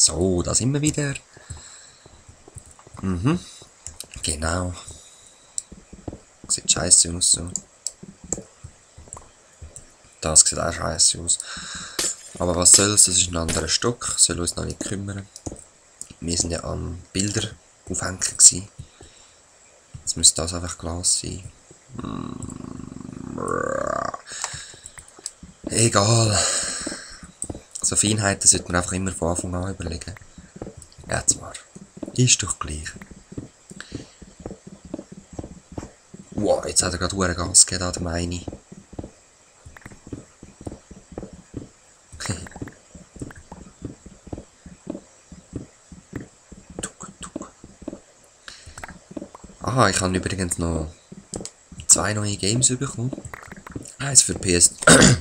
So, da sind wir wieder. Genau. Sieht scheiße aus so. Das sieht auch scheiße aus. Aber was soll's, das ist ein anderer Stock, soll uns noch nicht kümmern. Wir sind ja am Bilder aufhängen gewesen. Jetzt müsste das einfach Glas sein. Egal. So Feinheiten sollte man einfach immer von Anfang an überlegen. Ja, zwar. Ist doch gleich. Wow, jetzt hat er gerade Gas gegeben, da der meine. Aha, ich habe übrigens noch 2 neue Games bekommen. Eins für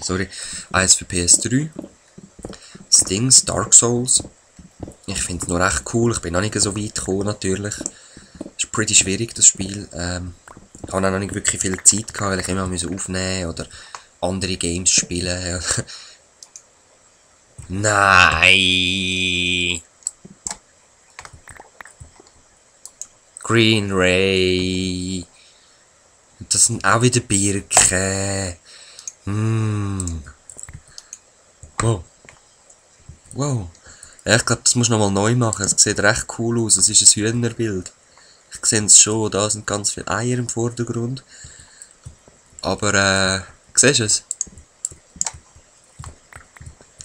sorry, eins für PS3. Stings, Dark Souls. Ich finde es noch recht cool. Ich bin noch nicht so weit gekommen, natürlich. Es ist pretty schwierig, das Spiel. Ich habe auch noch nicht wirklich viel Zeit gehabt, weil ich immer aufnehmen oder andere Games spielen. Nein! Green Ray. Das sind auch wieder Birken. Wow. Wow. Ja, ich glaube, das musst du nochmal neu machen. Es sieht recht cool aus. Es ist ein Hühnerbild. Ich sehe es schon. Da sind ganz viele Eier im Vordergrund. Aber, siehst du es?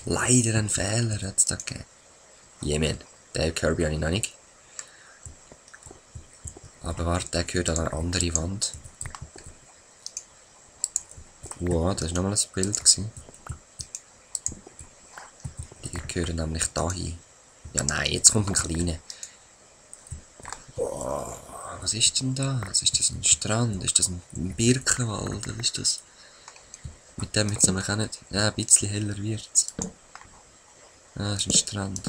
Leider ein Fehler hat es da gegeben. Jemen. Den Kirby habe ich noch nicht. Aber warte, der gehört an eine andere Wand. Wow, das war nochmal ein Bild gewesen. Die gehören nämlich dahin. Ja nein, jetzt kommt ein kleiner. Wow, was ist denn das? Ist das ein Strand? Ist das ein Birkenwald? Was ist das? Mit dem jetzt nämlich auch nicht. Ja, ein bisschen heller wird's. Ah, das ist ein Strand.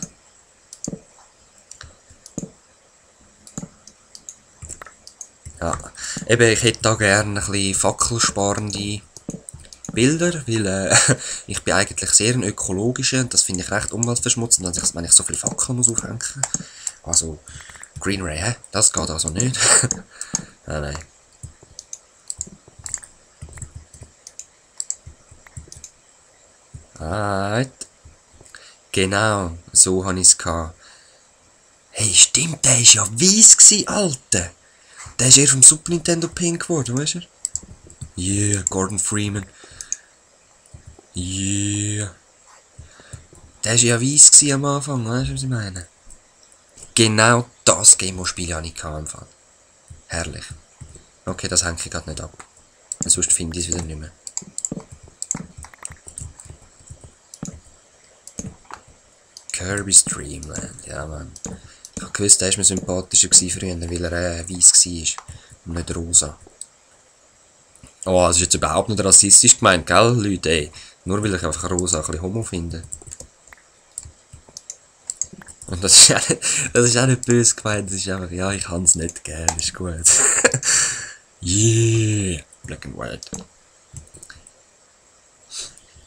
Ja, eben, ich hätte da gerne ein bisschen fackelsparende Bilder, weil ich bin eigentlich sehr ein ökologischer und das finde ich recht umweltverschmutzend, wenn ich so viele Fackeln muss aufhängen. Also, Green Ray, hä? Das geht also nicht. Nein. Right. Genau, so habe ich es gehabt. Hey, stimmt, der war ja weiss gewesen, Alter. Der ist eher vom Super Nintendo pink geworden, weißt du? Yeah, Gordon Freeman. Yeah. Der war ja weiss am Anfang, weißt du, was ich meine? Genau das Game spiele habe ich im Fall. Herrlich. Okay, das hänge ich gerade nicht ab. Sonst finde ich es wieder nicht mehr. Kirby's Dream Land, ja man. Ich habe gewusst, der war mir sympathischer früher, weil er weiss war und nicht rosa. Oh, das ist jetzt überhaupt nicht rassistisch gemeint, gell, Leute, ey. Nur weil ich einfach rosa ein bisschen homo finde. Und das ist auch nicht böse gemeint, das ist einfach, ja, ich kann es nicht gern, ist gut. Yeah, black and white.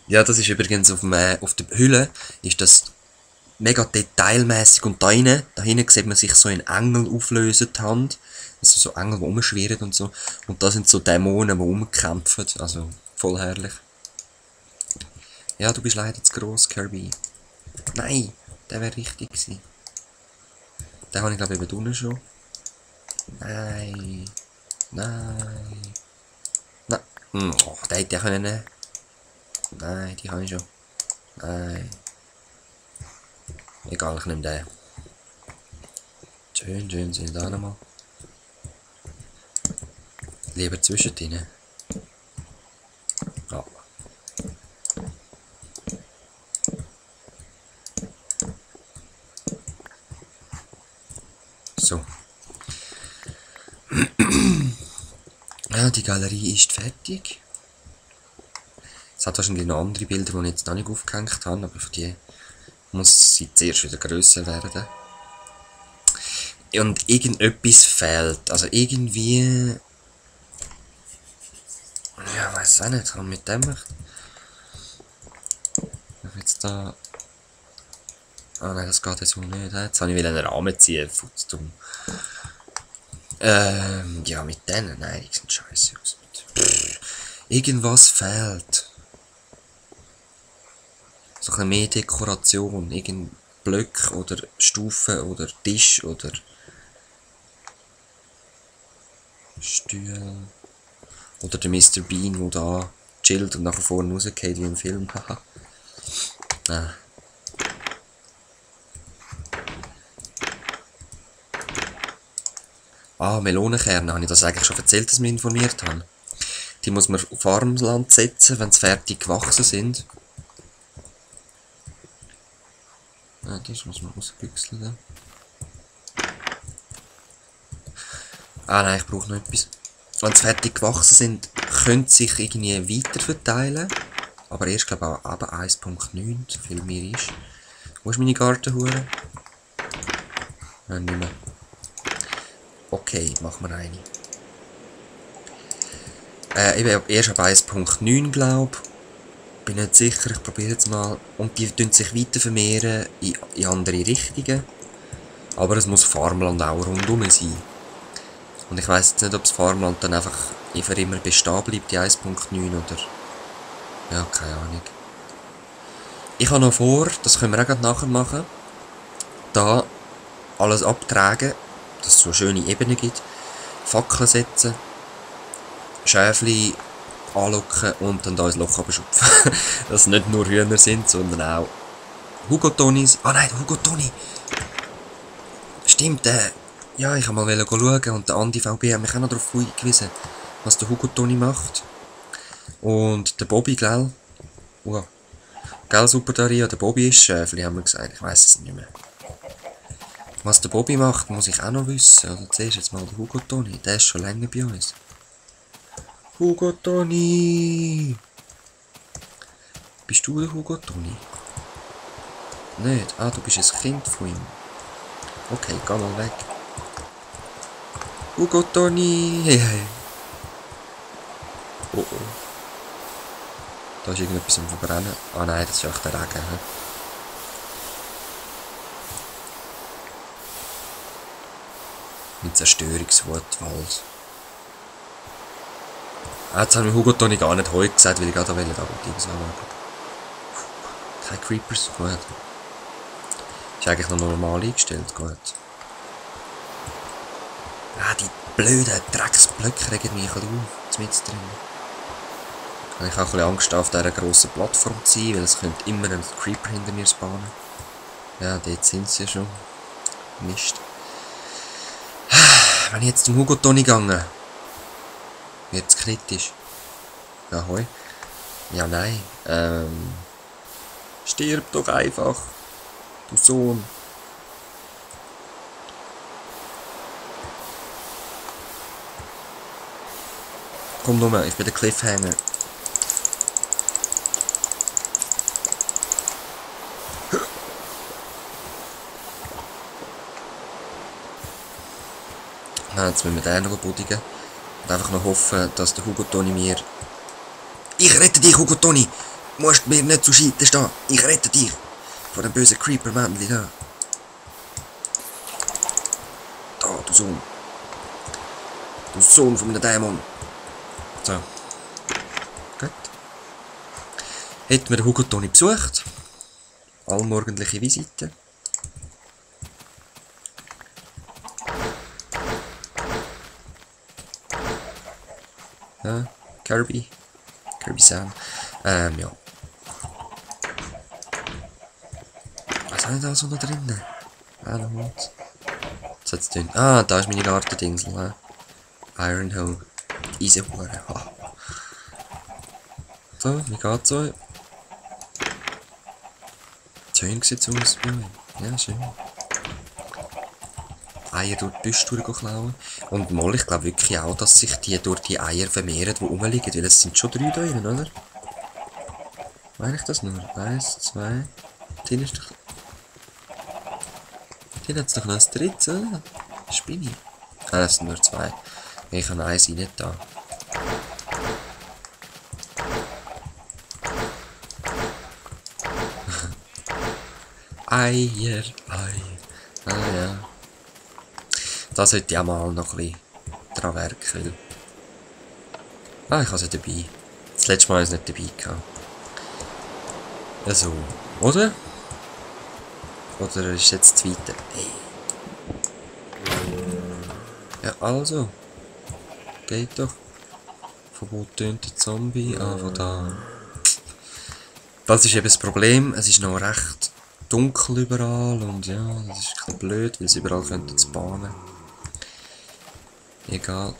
Ja, das ist übrigens auf der Hülle, ist das mega detailmäßig und da hinten sieht man sich so in Engel auflösen, die Hand. Das sind so Engel, die rumschwirren und so. Und da sind so Dämonen, die rumkämpfen, also voll herrlich. Ja, du bist leider zu gross, Kirby. Nein, der wäre richtig gewesen. Den habe ich glaube ich eben unten schon. Nein. Nein. Nein. Oh, den hätte ich können nehmen. Nein, die kann ich schon. Nein. Egal, ich nehme den. Schön sind da nochmal. Lieber zwischendrin. Ja. So. Ja, die Galerie ist fertig. Es hat wahrscheinlich noch andere Bilder, die ich jetzt noch nicht aufgehängt habe, aber für die muss sie zuerst wieder grösser werden. Und irgendetwas fehlt. Also irgendwie... Ja, weiß auch nicht, was mit dem macht. Ich jetzt da... Ah nein, das geht jetzt wohl nicht. Jetzt habe ich einen Rahmen ziehen, futzdumm. Ja, mit denen, nein, die sehen scheiße aus. Irgendwas fehlt. So ein bisschen mehr Dekoration, irgendein Blöcke oder Stufen oder Tisch oder Stühle. Oder der Mr. Bean, der da chillt und nachher vorne rausgeht wie im Film. Haha. Ah. Ah, Melonenkerne, habe ich das eigentlich schon erzählt, dass wir informiert haben? Die muss man auf Farmland setzen, wenn sie fertig gewachsen sind. Ah, das muss man rausbüchseln. Ah nein, ich brauche noch etwas. Wenn sie fertig gewachsen sind, können sie sich irgendwie weiter verteilen. Aber erst, glaube ich, ab 1.9, so viel mehr ist. Wo ist meine Gartenhure? Nein, nicht mehr. Okay, machen wir eine. Eben erst ab 1.9, glaube ich. Bin nicht sicher, ich probiere jetzt mal. Und die tun sich weiter vermehren in andere Richtungen. Aber es muss Farmland auch rundum sein. Und ich weiss jetzt nicht, ob das Farmland dann einfach für immer bestehen bleibt, die 1.9 oder... Ja, keine Ahnung. Ich habe noch vor, das können wir auch nachher machen, da alles abtragen, dass es so schöne Ebenen gibt, Fackeln setzen, Schäfli anlocken und dann da ins Loch abschupfen. Dass es nicht nur Hühner sind, sondern auch Hugo-Tonis. Ah nein, der Hugo-Toni! Stimmt, ja, ich wollte mal schauen und der Andi VB hat mich auch noch darauf hingewiesen, was der Hugo-Toni macht. Und der Bobby, gell? Gell, Super Daria, der Bobby ist Schäfli, haben wir gesagt. Ich weiss es nicht mehr. Was der Bobby macht, muss ich auch noch wissen. Also zuerst jetzt mal der Hugo-Toni. Der ist schon länger bei uns. Hugo-Toni! Bist du der Hugo-Toni? Nicht? Ah, du bist ein Kind von ihm. Okay, geh mal weg. Hugo-Toni! Hey, hey. Oh oh. Da ist irgendetwas am Verbrennen. Ah nein, das ist echt der Regen. He? Mit Zerstörungswut, Wald. Ah, jetzt habe ich Hugo-Toni gar nicht heute gesagt, weil ich gerade da Dings anschauen. Keine Creepers, gut. Ist eigentlich noch normal eingestellt, gut. Ah, die blöden Drecksblöcke regen mich ein bisschen auf, mit drin. Ich habe auch ein bisschen Angst, auf dieser grossen Plattform zu sein, weil es könnte immer ein Creeper hinter mir spawnen. Ja, dort sind sie schon. Mist. Wenn ich jetzt zum Hugo-Toni gegangen, wird es kritisch. Ahoi. Ja, nein. Stirb doch einfach. Du Sohn. Komm nur mal, ich bin der Cliffhanger. Ja, jetzt müssen wir den noch budigen. Und einfach noch hoffen, dass der Hugo-Toni mir... Ich rette dich, Hugo-Toni! Du musst mir nicht zu Scheiten stehen. Ich rette dich! Vor dem bösen Creeper-Männchen da. Da, du Sohn. Du Sohn von einem Dämon. So. Gut. Hätten wir den Hugo-Toni besucht. Allmorgendliche Visite. Ja, Kirby Sam. Ja. Was haben wir da so da drinnen? Ah, noch was. Was hat's denn? Ah, da ist meine Gartendingsel. Iron Hoe. Easy Hure. So, wie geht's euch? Schön sieht's aus bei euch. Ja, schön. Eier durch die Büsche durchklauen. Und mal, ich glaube wirklich auch, dass sich die durch die Eier vermehren, die rumliegen. Weil es sind schon 3 da drin, oder? Meine ich das nur? 1, 2. Hier ist doch... Hier hat es doch noch ein drittes, oder? Spinni. Ah, das sind nur 2. Ich habe 1 rein da. Eier, Eier. Ah ja. Da sollte ich auch mal noch ein bisschen dran werken. Ah, ich habe sie dabei. Das letzte Mal habe ich es nicht dabei gehabt. Also, oder? Oder ist es jetzt weiter? Hey. Ja, also. Geht doch. Von wo tönt der Zombie? Ah, von da. Das ist eben das Problem. Es ist noch recht dunkel überall und ja, das ist ein bisschen blöd, weil es überall könnte spawnen. Egal.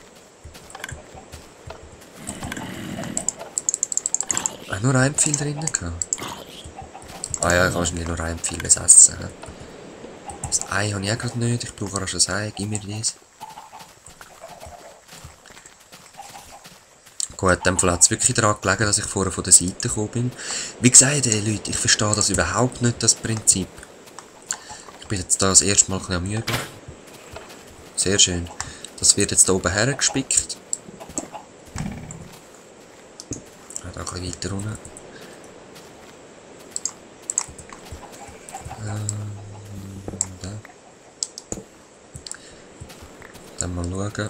Nur ein Pfeil drinnen gehabt. Ah ja, ich kann wahrscheinlich nur ein Pfeil essen. He? Das Ei habe ich auch gerade nicht. Ich brauche rasch ein Ei. Gib mir das. Gut, in dem Fall hat es wirklich daran gelegen, dass ich vorher von der Seite gekommen bin. Wie gesagt, Leute, ich verstehe das überhaupt nicht, das Prinzip. Ich bin jetzt da das erste Mal ein bisschen am Üben. Sehr schön. Das wird jetzt hier oben hergespickt. Da ein bisschen weiter unten. Da. Dann mal schauen.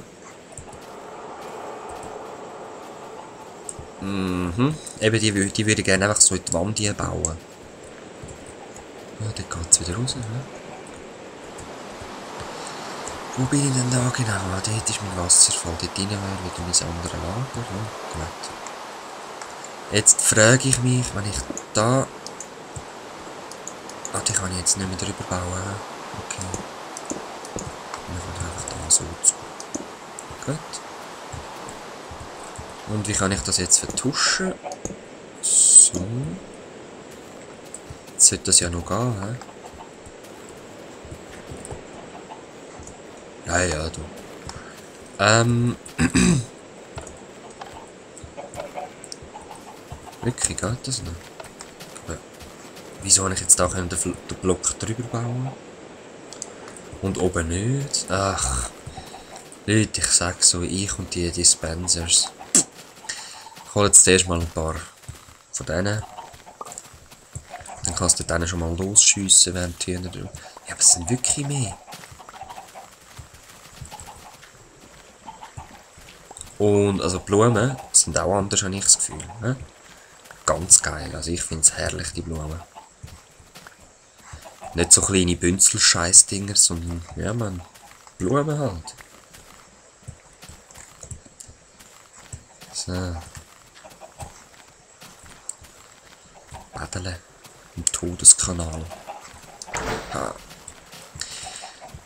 Eben, die würde ich gerne einfach so in die Wand bauen. Ja, dort geht es wieder raus. Ne? Wo bin ich denn da genau? Ah, dort ist mein Wasserfall. Dort rein wäre wieder mein anderes Lager. Ja, gut. Jetzt frage ich mich, wenn ich da... Ah, die kann ich jetzt nicht mehr drüber bauen. Okay. Dann kann ich einfach da so zu. Gut. Und wie kann ich das jetzt vertuschen? So. Jetzt sollte das ja noch gehen, hä? Ja, ja, du. Wirklich, geht das noch? Aber wieso habe ich jetzt da den Block drüber bauen? Und oben nicht? Ach. Leute, ich sag so, ich und die Dispensers. Ich hole jetzt zuerst mal ein paar von denen. Dann kannst du denen schon mal losschiessen, während die Hühner drüber. Ja, aber es sind wirklich mehr. Und also Blumen sind auch anders, habe ich das Gefühl. Ne? Ganz geil, also ich finde es herrlich, die Blumen. Nicht so kleine Bünzel-Scheiß-Dinger, sondern, ja man, Blumen halt. So. Badeln im Todeskanal.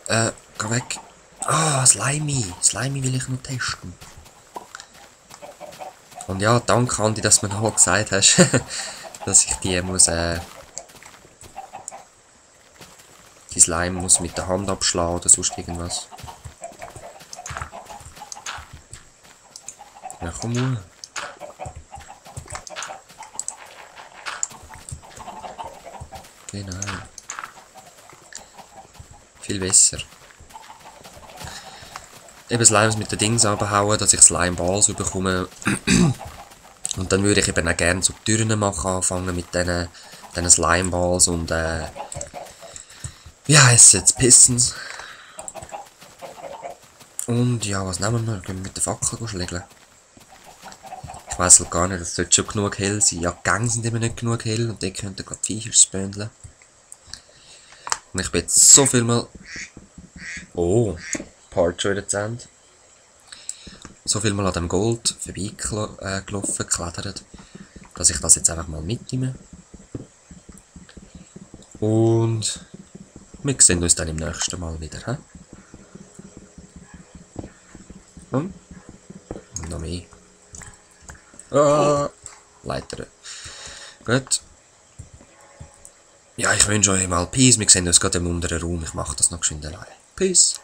Geh weg. Ah, Slimy. Slimy will ich noch testen. Und ja, danke Andi, dass du mir noch gesagt hast, dass ich die muss, die Slime muss mit der Hand abschlagen oder sonst irgendwas. Ja, komm mal. Genau. Viel besser. Eben Slimes mit den Dings abhauen, dass ich Slime-Balls bekomme. Und dann würde ich eben auch gerne so Türen machen, anfangen mit diesen Slime-Balls und wie heisst es jetzt? Pistons. Und ja, was nehmen wir? Gehen wir mit der Fackel schlägeln. Ich weiss halt gar nicht, das sollte schon genug hell sein. Ja, die Gänge sind immer nicht genug hell und die könnten gerade Viecher spöndeln. Und ich bin jetzt so viel mal... Oh, Part schon wieder zu Ende. So viel mal an dem Gold vorbeigelaufen, geklettert, dass ich das jetzt einfach mal mitnehme. Und wir sehen uns dann im nächsten Mal wieder. He? Und noch mehr. Ah, Leiter. Gut. Ja, ich wünsche euch mal Peace. Wir sehen uns gerade im unteren Raum. Ich mache das noch geschwind allein. Peace.